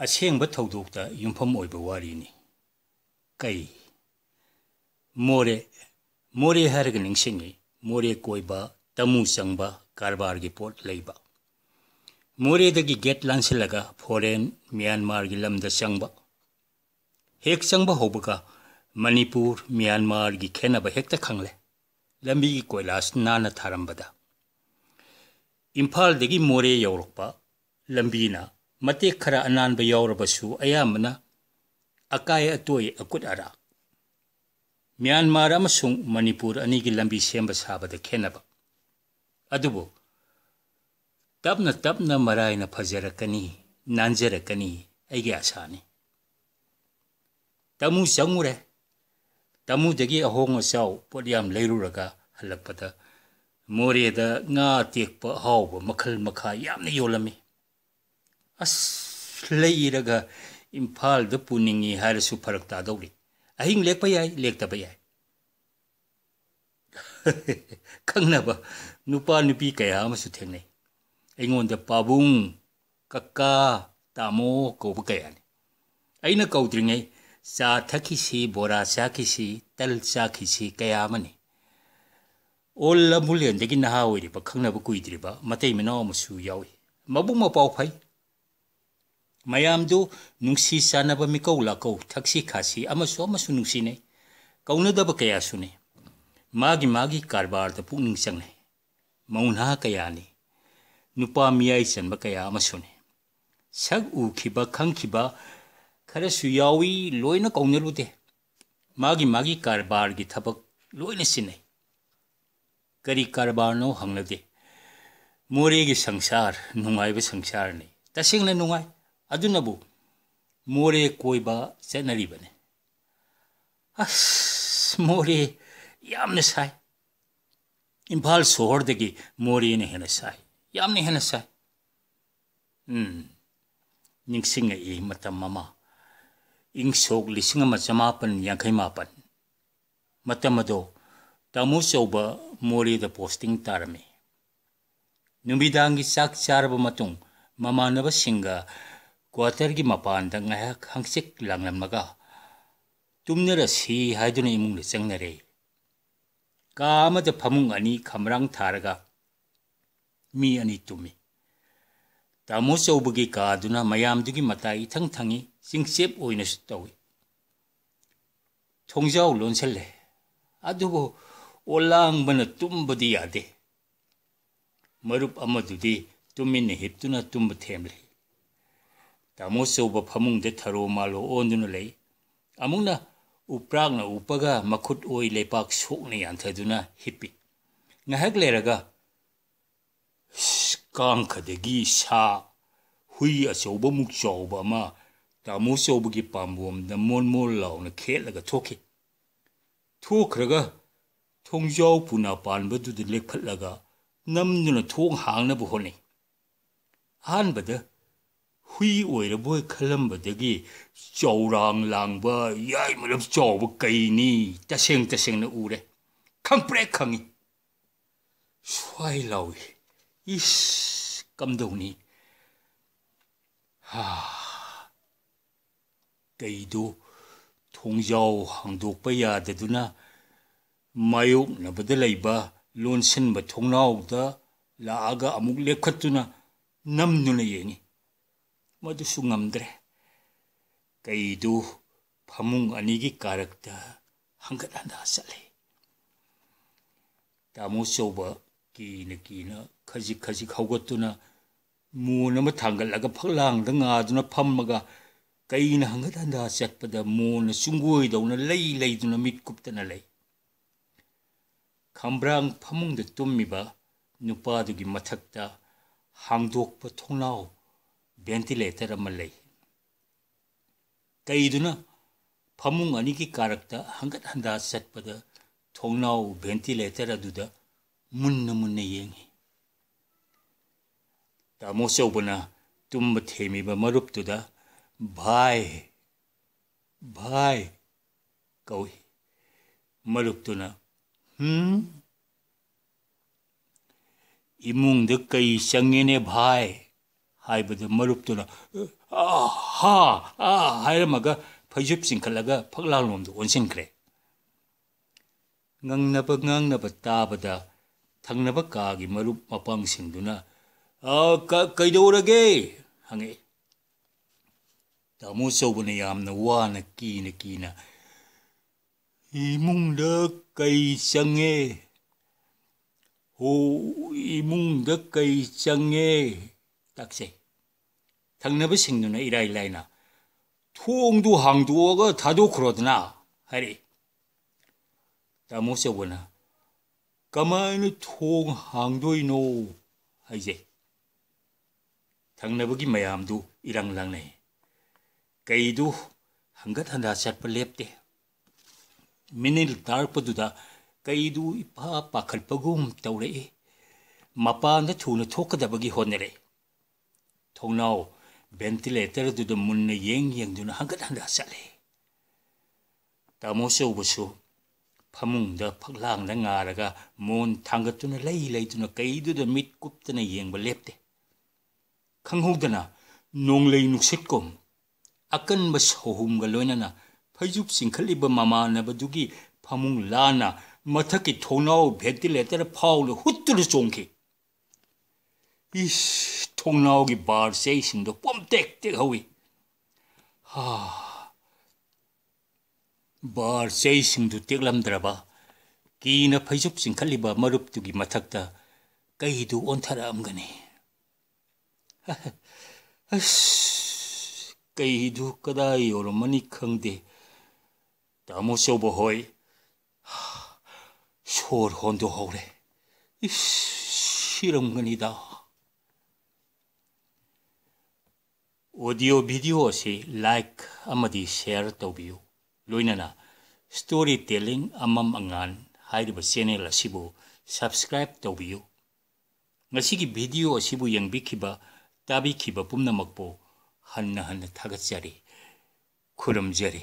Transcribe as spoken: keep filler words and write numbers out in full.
ꯑꯁꯦꯡꯕ ꯊꯧꯗꯣꯛꯇ ꯌꯨꯝꯐꯝ ꯑꯣꯏꯕ ꯋꯥꯔꯤꯅꯤ꯫ ꯀꯩ? ꯃꯣꯔꯦ, ꯃꯣꯔꯦ ꯍꯥꯏꯔꯒ ꯅꯤꯡꯁꯤꯡꯉꯤ, ꯃꯣꯔꯦ ꯀꯣꯏꯕ, ꯇꯃꯨ ꯆꯪꯕ, ꯀꯔꯕꯥꯔꯒꯤ ꯄꯣꯠ ꯂꯩꯕ꯫ ꯃꯣꯔꯦꯗꯒꯤ ꯒꯦꯠ ꯂꯥꯟꯁꯤꯜꯂꯒ ꯐꯣꯔꯦꯟ, ꯃ꯭ꯌꯥꯟꯃꯥꯔꯒꯤ ꯂꯝꯗ ꯆꯪꯕ꯫ ꯍꯦꯛ ꯆꯪꯕ ꯍꯧꯕꯒ ꯃꯅꯤꯄꯨꯔ, ꯃ꯭ꯌꯥꯟꯃꯥꯔꯒꯤ ꯈꯦꯠꯅꯕ ꯍꯦꯛꯇ ꯈꯪꯂꯦ꯫ ꯂꯝꯕꯤꯒꯤ ꯀꯣꯏꯂꯥꯁ ꯅꯥꯟꯅ ꯊꯥꯔꯝꯕꯗ꯫ ꯏꯝꯐꯥꯜꯗꯒꯤ ꯃꯣꯔꯦ ꯌꯧꯔꯛꯄ ꯂꯝꯕꯤꯅ ꯃꯇꯦꯛ ꯈꯔ ꯑꯅꯥꯟꯕ ꯌꯥꯎꯔꯕꯁꯨ ꯑꯌꯥꯝꯕꯅ ꯑꯀꯥꯏ ꯑꯇꯣꯏ, ꯑꯀꯨꯠ ꯑꯔꯥꯛ꯫ ꯃ꯭ꯌꯥꯟꯃꯥꯔ ꯑꯃꯁꯨꯡ ꯃꯅꯤꯄꯨꯔ ꯑꯅꯤꯒꯤ ꯂꯝꯕꯤ ꯁꯦꯝꯕ ꯁꯥꯕꯗ ꯈꯦꯠꯅꯕ꯫ ꯑꯗꯨꯕꯨ ꯇꯞꯅ ꯇꯞꯅ ꯃꯔꯥꯏꯅ ꯐꯖꯔꯛꯀꯅꯤ, ꯅꯥꯟꯖꯔꯛꯀꯅꯤ ꯑꯩꯒꯤ ꯑꯁꯥꯅꯤ꯫ ꯇꯃꯨ ꯆꯪꯉꯨꯔꯦ꯫ ꯇꯃꯨꯗꯒꯤ ꯑꯍꯣꯡ ꯑꯆꯥꯎ ꯄꯣꯠ ꯌꯥꯝ ꯂꯩꯔꯨꯔꯒ ꯍꯜꯂꯛꯄꯗ ꯃꯣꯔꯦꯗ ꯉꯥ ꯑꯇꯦꯛꯄ ꯑꯍꯥꯎꯕ ꯃꯈꯜ ꯃꯈꯥ ꯌꯥꯝꯅ ꯌꯣꯜꯂꯝꯃꯤ꯫ ꯑꯁ, ꯂꯩꯔꯒ ꯏꯝꯐꯥꯜꯗ ꯄꯨꯅꯤꯡꯉꯤ ꯍꯥꯏꯔꯁꯨ ꯐꯔꯛ ꯇꯥꯗꯧꯔꯤ꯫ ꯑꯍꯤꯡ ꯂꯦꯛꯄ ꯌꯥꯏ, ꯂꯦꯛꯇꯕ ꯌꯥꯏ꯫ ꯈꯪꯅꯕ ꯅꯨꯄꯥ ꯅꯨꯄꯤ ꯀꯌꯥ ꯑꯃꯁꯨ ꯊꯦꯡꯅꯩ꯫ ꯑꯩꯉꯣꯟꯗ ꯄꯥꯕꯨꯡ, ꯀꯀꯥ, ꯇꯥꯃꯣ ꯀꯧꯕ ꯀꯌꯥꯅꯤ꯫ ꯑꯩꯅ ꯀꯧꯗ꯭ꯔꯤꯉꯩ ꯆꯥ ꯊꯛꯈꯤꯁꯤ, ꯕꯣꯔꯥ ꯆꯥꯈꯤꯁꯤ, ꯇꯜ ꯆꯥꯈꯤꯁꯤ ꯀꯌꯥ ꯑꯃꯅꯤ꯫ ꯑꯣꯜ ꯂꯝꯕꯨꯂꯦꯟꯗꯒꯤ ꯅꯍꯥ ꯑꯣꯏꯔꯤꯕ, ꯈꯪꯅꯕ ꯀꯨꯏꯗ꯭ꯔꯤꯕ ꯃꯇꯩ ꯃꯅꯥꯎ ꯑꯃꯁꯨ ꯌꯥꯎꯏ꯫ ꯃꯕꯨꯛ ꯃꯄꯥꯎ ꯐꯩ꯫ ꯃꯌꯥꯝꯗꯨ ꯅꯨꯡꯁꯤ ꯆꯥꯟꯅꯕ, ꯃꯤꯀꯧ ꯂꯥꯀꯧ, ꯊꯛꯁꯤ ꯈꯥꯁꯤ ꯑꯃꯁꯨ ꯑꯃꯁꯨ ꯅꯨꯡꯁꯤꯅꯩ꯫ ꯀꯧꯅꯗꯕ ꯀꯌꯥꯁꯨꯅꯤ꯫ ꯃꯥꯒꯤ ꯃꯥꯒꯤ ꯀꯔꯕꯥꯔꯗ ꯄꯨꯛꯅꯤꯡ ꯆꯪꯅꯩ꯫ ꯃꯧ ꯅꯍꯥ ꯀꯌꯥꯅꯤ꯫ ꯅꯨꯄꯥ ꯃꯤꯌꯥꯏ ꯆꯟꯕ ꯀꯌꯥ ꯑꯃꯁꯨꯅꯤ꯫ ꯁꯛ ꯎꯈꯤꯕ ꯈꯪꯈꯤꯕ ꯈꯔꯁꯨ ꯌꯥꯎꯏ, ꯂꯣꯏꯅ ꯀꯧꯅꯔꯨꯗꯦ꯫ ꯃꯥꯒꯤ ꯃꯥꯒꯤ ꯀꯔꯕꯥꯔꯒꯤ ꯊꯕꯛ ꯂꯣꯏꯅ ꯆꯤꯟꯅꯩ꯫ ꯀꯔꯤ ꯀꯔꯕꯥꯔꯅꯣ ꯍꯪꯅꯗꯦ꯫ ꯃꯣꯔꯦꯒꯤ ꯁꯪꯁꯥꯔ ꯅꯨꯡꯉꯥꯏꯕ ꯁꯪꯁꯥꯔꯅꯤ꯫ ꯇꯁꯦꯡꯅ ꯅꯨꯡꯉꯥꯏ꯫ ꯑꯗꯨꯅꯕꯨ ꯃꯣꯔꯦ ꯀꯣꯏꯕ ꯆꯠꯅꯔꯤꯕꯅꯤ꯫ ꯑꯁ, ꯃꯣꯔꯦ ꯌꯥꯝꯅ ꯁꯥꯏ꯫ ꯏꯝꯐꯥꯜ ꯁꯣꯍꯣꯔꯗꯒꯤ ꯃꯣꯔꯦꯅ ꯍꯦꯟꯅ ꯁꯥꯏ꯫ ꯌꯥꯝꯅ ꯍꯦꯟꯅ ꯁꯥꯏ꯫ ꯎꯝ, ꯅꯤꯡꯁꯤꯡꯉꯛꯏ ꯃꯇꯝ ꯑꯃ꯫ ꯏꯪ ꯁꯣꯛ ꯂꯤꯁꯤꯡ ꯑꯃ ꯆꯃꯥꯄꯟ ꯌꯥꯡꯈꯩ ꯃꯥꯄꯟ꯫ ꯃꯇꯝ ꯑꯗꯣ ꯇꯥꯃꯣ ꯆꯧꯕ ꯃꯣꯔꯦꯗ ꯄꯣꯁꯇꯤꯡ ꯇꯥꯔꯝꯃꯤ꯫ ꯅꯨꯃꯤꯗꯥꯡꯒꯤ ꯆꯥꯛ ꯆꯥꯔꯕ ꯃꯇꯨꯡ ꯃꯃꯥꯟꯅꯕꯁꯤꯡꯒ ꯀ꯭ꯋꯥꯇꯔꯒꯤ ꯃꯄꯥꯟꯗ ꯉꯥꯏꯍꯥꯛ ꯍꯪꯆꯤꯠ ꯂꯥꯡꯂꯝꯃꯒ ꯇꯨꯝꯅꯔꯁꯤ ꯍꯥꯏꯗꯨꯅ ꯏꯃꯨꯡꯗ ꯆꯪꯅꯔꯦ꯫ ꯀꯥ ꯑꯃꯗ ꯐꯃꯨꯡ ꯑꯅꯤ ꯈꯝꯕ꯭ꯔꯥꯡ ꯊꯥꯔꯒ ꯃꯤ ꯑꯅꯤ ꯇꯨꯝꯃꯤ꯫ ꯇꯥꯃꯣ ꯆꯧꯕꯒꯤ ꯀꯥꯗꯨꯅ ꯃꯌꯥꯝꯗꯨꯒꯤ ꯃꯇꯥꯏ ꯏꯊꯪ ꯊꯪꯉꯤ, ꯆꯤꯡꯆꯦꯞ ꯑꯣꯏꯅꯁꯨ ꯇꯧꯏ꯫ ꯊꯣꯡꯖꯥꯎ ꯂꯣꯟꯁꯤꯜꯂꯦ, ꯑꯗꯨꯕꯨ ꯑꯣꯂꯥꯡꯕꯅ ꯇꯨꯝꯕꯗꯤ ꯌꯥꯗꯦ꯫ ꯃꯔꯨꯞ ꯑꯃꯗꯨꯗꯤ ꯇꯨꯃꯤꯟꯅ ꯍꯤꯞꯇꯨꯅ ꯇꯨꯝꯕ ꯊꯦꯝꯂꯤ꯫ ꯇꯥꯃꯣ ꯆꯧꯕ ꯐꯃꯨꯡꯗ ꯊꯔꯣ ꯃꯥꯜꯂꯣ ꯑꯣꯟꯗꯨꯅ ꯂꯩ꯫ ꯑꯃꯨꯛꯅ ꯎꯄ꯭ꯔꯥꯛꯅ ꯎꯞꯄꯒ ꯃꯈꯨꯠ ꯑꯣꯏ ꯂꯩꯄꯥꯛ ꯁꯣꯛꯅ ꯌꯥꯟꯊꯗꯨꯅ ꯍꯤꯞꯄꯤ꯫ ꯉꯥꯏꯍꯥꯛ ꯂꯩꯔꯒ ꯀꯥꯡꯈꯗꯒꯤ ꯁꯥ ꯍꯨꯏ ꯑꯆꯧꯕꯃꯨꯛ ꯆꯥꯎꯕ ꯑꯃ ꯇꯥꯃꯣ ꯆꯧꯕꯒꯤ ꯄꯥꯝꯕꯣꯝꯗ ꯃꯣꯟ ꯃꯣꯟ ꯂꯥꯎꯅ ꯈꯦꯠꯂꯒ ꯊꯣꯛꯈꯤ꯫ ꯊꯣꯛꯈ꯭ꯔꯒ ꯊꯣꯡꯖꯥꯎ ꯄꯨꯅꯥ ꯄꯥꯟꯕꯗꯨꯗ ꯂꯦꯞꯈꯠꯂꯒ ꯅꯝꯗꯨꯅ ꯊꯣꯡ ꯍꯥꯡꯅꯕ ꯍꯣꯠꯅꯩ꯫ ꯑꯍꯥꯟꯕꯗ ꯍꯨꯏ ꯑꯣꯏꯔꯕꯣꯏ ꯈꯜꯂꯝꯕꯗꯒꯤ ꯆꯥꯎꯔꯥꯡ ꯂꯥꯡꯕ ꯌꯥꯏꯃꯔꯞ ꯆꯥꯎꯕ ꯀꯩꯅꯤ ꯇꯁꯦꯡ ꯇꯁꯦꯡꯅ ꯎꯔꯦ꯫ ꯈꯪꯄ꯭ꯔꯦꯛ ꯈꯪꯉꯤ꯫ ꯁ꯭ꯋꯥꯏ ꯂꯥꯎꯏ꯫ ꯏꯁ! ꯀꯝꯗꯧꯅꯤ? ꯍꯥ! ꯀꯩꯗꯨ ꯊꯣꯡꯖꯥꯎ ꯍꯥꯡꯗꯣꯛꯄ ꯌꯥꯗꯗꯨꯅ ꯃꯥꯌꯣꯛꯅꯕꯗ ꯂꯩꯕ ꯂꯣꯟꯁꯤꯟꯕ ꯊꯣꯡꯅꯥꯎꯗ ꯂꯥꯛꯑꯒ ꯑꯃꯨꯛ ꯂꯦꯞꯈꯠꯇꯨꯅ ꯅꯝꯗꯨꯅ ꯌꯦꯡꯉꯤ꯫ ꯃꯗꯨꯁꯨ ꯉꯝꯗ꯭ꯔꯦ꯫ ꯀꯩꯗꯨ ꯐꯃꯨꯡ ꯑꯅꯤꯒꯤ ꯀꯥꯔꯛꯇ ꯍꯪꯒꯠ ꯍꯟꯗ ꯆꯠꯂꯤ꯫ ꯇꯥꯃꯣ ꯆꯧꯕ ꯀꯤꯅ ꯀꯤꯅ ꯈꯖꯤꯛ ꯈꯖꯤꯛ ꯍꯧꯒꯠꯇꯨꯅ ꯃꯣꯟ ꯑꯃ ꯊꯥꯡꯒꯠꯂꯒ ꯐꯛꯂꯥꯡꯗ ꯉꯥꯗꯨꯅ ꯐꯝꯃꯒ ꯀꯩꯅ ꯍꯪꯒꯠ ꯍꯟꯗ ꯆꯠꯄꯗ ꯃꯣꯟꯅ ꯆꯨꯡꯒꯣꯏꯗꯧꯅ ꯂꯩ ꯂꯩꯗꯨꯅ ꯃꯤꯠ ꯀꯨꯞꯇꯅ ꯂꯩ꯫ ꯈꯝꯕ꯭ꯔꯥꯡ ꯐꯃꯨꯡꯗ ꯇꯨꯝꯃꯤꯕ ꯅꯨꯄꯥꯗꯨꯒꯤ ꯃꯊꯛꯇ ꯍꯥꯡꯗꯣꯛꯄ ꯊꯣꯡꯅꯥꯎ ꯚꯦꯟꯇꯤꯂꯦꯇꯔ ꯑꯃ ꯂꯩ꯫ ꯀꯩꯗꯨꯅ ꯐꯃꯨꯡ ꯑꯅꯤꯒꯤ ꯀꯥꯔꯛꯇ ꯍꯪꯒꯠ ꯍꯟꯗ ꯆꯠꯄꯗ ꯊꯣꯡꯅꯥꯎ ꯚꯦꯟꯇꯤꯂꯦꯇꯔ ꯑꯗꯨꯗ ꯃꯨꯟꯅ ꯃꯨꯟꯅ ꯌꯦꯡꯉꯤ꯫ ꯇꯥꯃꯣ ꯆꯧꯕꯅ ꯇꯨꯝꯕ ꯊꯦꯝꯃꯤꯕ ꯃꯔꯨꯞꯇꯨꯗ "ꯚꯥꯏ, ꯚꯥꯏ" ꯀꯧꯏ꯫ ꯃꯔꯨꯞꯇꯨꯅ "ꯍꯨꯝ?" "ꯏꯃꯨꯡꯗ ꯀꯩ ꯆꯪꯉꯦꯅꯦ ꯚꯥꯏ?" ꯍꯥꯏꯕꯗ ꯃꯔꯨꯞꯇꯨꯅ "ꯑꯥ, ꯍꯥ, ꯑꯥ" ꯍꯥꯏꯔꯝꯃꯒ ꯐꯩꯖꯨꯞ ꯆꯤꯡꯈꯠꯂꯒ ꯐꯛꯂꯥꯡꯂꯣꯝꯗ ꯑꯣꯟꯁꯤꯟꯈ꯭ꯔꯦ꯫ ꯉꯪꯅꯕ ꯉꯥꯡꯅꯕ ꯇꯥꯕꯗ ꯊꯪꯅꯕ ꯀꯥꯒꯤ ꯃꯔꯨꯞ ꯃꯄꯥꯡꯁꯤꯡꯗꯨꯅ "ꯑ, ꯀ-, ꯀꯩꯗꯧꯔꯒꯦ?" ꯍꯪꯉꯛꯏ꯫ ꯇꯥꯃꯣ ꯆꯧꯕꯅ ꯌꯥꯝꯅ ꯋꯥꯅ ꯀꯤꯅ ꯀꯤꯅ "ꯏꯃꯨꯡꯗ ꯀꯩ ꯆꯪꯉꯦ? ꯑꯣ, ꯏꯃꯨꯡꯗ ꯀꯩ ꯆꯪꯉꯦ?" ꯇꯥꯛꯆꯩ꯫ ꯊꯪꯅꯕꯁꯤꯡꯗꯨꯅ ꯏꯔꯥꯏ ꯂꯥꯏꯅ "ꯊꯣꯡꯗꯨ ꯍꯥꯡꯗꯣꯛꯑꯒ ꯊꯥꯗꯣꯛꯈ꯭ꯔꯣꯗꯅ" ꯍꯥꯏꯔꯛꯏ꯫ ꯇꯥꯃꯣ ꯆꯧꯕꯅ "ꯀꯃꯥꯏꯅ ꯊꯣꯡ ꯍꯥꯡꯗꯣꯏꯅꯣ?" ꯍꯥꯏꯖꯩ꯫ ꯊꯪꯅꯕꯒꯤ ꯃꯌꯥꯝꯗꯨ ꯏꯔꯪ ꯂꯪꯅꯩ꯫ ꯀꯩꯗꯨ ꯍꯪꯒꯠ ꯍꯟꯗꯥ ꯆꯠꯄ ꯂꯦꯞꯇꯦ꯫ ꯃꯤꯅꯤꯠ ꯇꯥꯔꯛꯄꯗꯨꯗ ꯀꯩꯗꯨ ꯏꯄꯥ ꯄꯥꯈꯠꯄꯒꯨꯝ ꯇꯧꯔꯛꯏ꯫ ꯃꯄꯥꯟꯗ ꯊꯨꯅ ꯊꯣꯛꯀꯗꯕꯒꯤ ꯍꯣꯠꯅꯔꯛꯏ꯫ ꯊꯣꯡꯅꯥꯎ ꯚꯦꯟꯇꯤꯂꯦꯇꯔꯗꯨꯗ ꯃꯨꯟꯅ ꯌꯦꯡ ꯌꯦꯡꯗꯨꯅ ꯍꯪꯒꯠ ꯍꯟꯗꯥ ꯆꯠꯂꯤ꯫ ꯇꯥꯃꯣ ꯆꯧꯕꯁꯨ ꯐꯃꯨꯡꯗ ꯐꯛꯂꯥꯡꯗ ꯉꯥꯔꯒ ꯃꯣꯟ ꯊꯥꯡꯒꯠꯇꯨꯅ ꯂꯩ ꯂꯩꯗꯨꯅ ꯀꯩꯗꯨꯗ ꯃꯤꯠ ꯀꯨꯞꯇꯅ ꯌꯦꯡꯕ ꯂꯦꯞꯇꯦ꯫ ꯈꯪꯍꯧꯗꯅ ꯅꯣꯡꯂꯩ ꯅꯨꯡꯁꯤꯠꯀꯨꯝ ꯑꯀꯟꯕ ꯁꯧꯍꯨꯝꯒ ꯂꯣꯏꯅꯅ ꯐꯩꯖꯨꯞ ꯆꯤꯡꯈꯠꯂꯤꯕ ꯃꯃꯥꯟꯅꯕꯗꯨꯒꯤ ꯐꯃꯨꯡ ꯂꯥꯟꯅ ꯃꯊꯛꯀꯤ ꯊꯣꯡꯅꯥꯎ ꯚꯦꯟꯇꯤꯂꯦꯇꯔ ꯐꯥꯎꯅ ꯍꯨꯠꯇꯨꯅ ꯆꯣꯡꯈꯤ꯫ ꯏꯁ! ꯊꯣꯡꯅꯥꯎꯒꯤ ꯕꯥꯔ ꯆꯩꯁꯤꯡꯗꯣ ꯄꯣꯝꯇꯦꯛ ꯇꯦꯛꯍꯧꯏ꯫ ꯍꯥ! ꯕꯥꯔ ꯆꯩꯁꯤꯡꯗꯨ ꯇꯦꯛꯂꯝꯗ꯭ꯔꯕ, ꯀꯤꯅ ꯐꯩꯖꯨꯞ ꯆꯤꯡꯈꯠꯂꯤꯕ ꯃꯔꯨꯞꯇꯨꯒꯤ ꯃꯊꯛꯇ ꯀꯩꯗꯨ ꯑꯣꯟꯊꯔꯛꯑꯝꯒꯅꯤ꯫ ꯑꯁ! ꯀꯩꯗꯨ ꯀꯗꯥꯏ ꯌꯧꯔꯝꯃꯅꯤ ꯈꯪꯗꯦ꯫ ꯇꯥꯃꯣ ꯆꯧꯕ ꯍꯣꯏ ꯁꯣꯔ ꯍꯣꯟꯗꯣꯛꯍꯧꯔꯦ꯫ ꯏꯁ! ꯁꯤꯔꯝꯒꯅꯤꯗ꯫ ꯑꯣꯗꯤꯑꯣ ꯚꯤꯗꯤꯑꯣ ꯑꯁꯤ ꯂꯥꯏꯛ ꯑꯃꯗꯤ ꯁꯦꯌꯔ ꯇꯧꯕꯤꯌꯨ꯫ ꯂꯣꯏꯅꯅ ꯁ꯭ꯇꯣꯔꯤ ꯇꯦꯂꯤꯡ ꯑꯃꯝ ꯑꯉꯥꯟ ꯍꯥꯏꯔꯤꯕ ꯆꯦꯅꯦꯜ ꯑꯁꯤꯕꯨ ꯁꯕꯁꯀ꯭ꯔꯥꯏꯕ ꯇꯧꯕꯤꯌꯨ꯫ ꯉꯁꯤꯒꯤ ꯚꯤꯗꯤꯑꯣ ꯑꯁꯤꯕꯨ ꯌꯦꯡꯕꯤꯈꯤꯕ, ꯇꯥꯕꯤꯈꯤꯕ ꯄꯨꯝꯅꯃꯛꯄꯨ ꯍꯟꯅ ꯍꯟꯅ ꯊꯥꯒꯠꯆꯔꯤ, ꯈꯨꯔꯨꯝꯖꯔꯤ꯫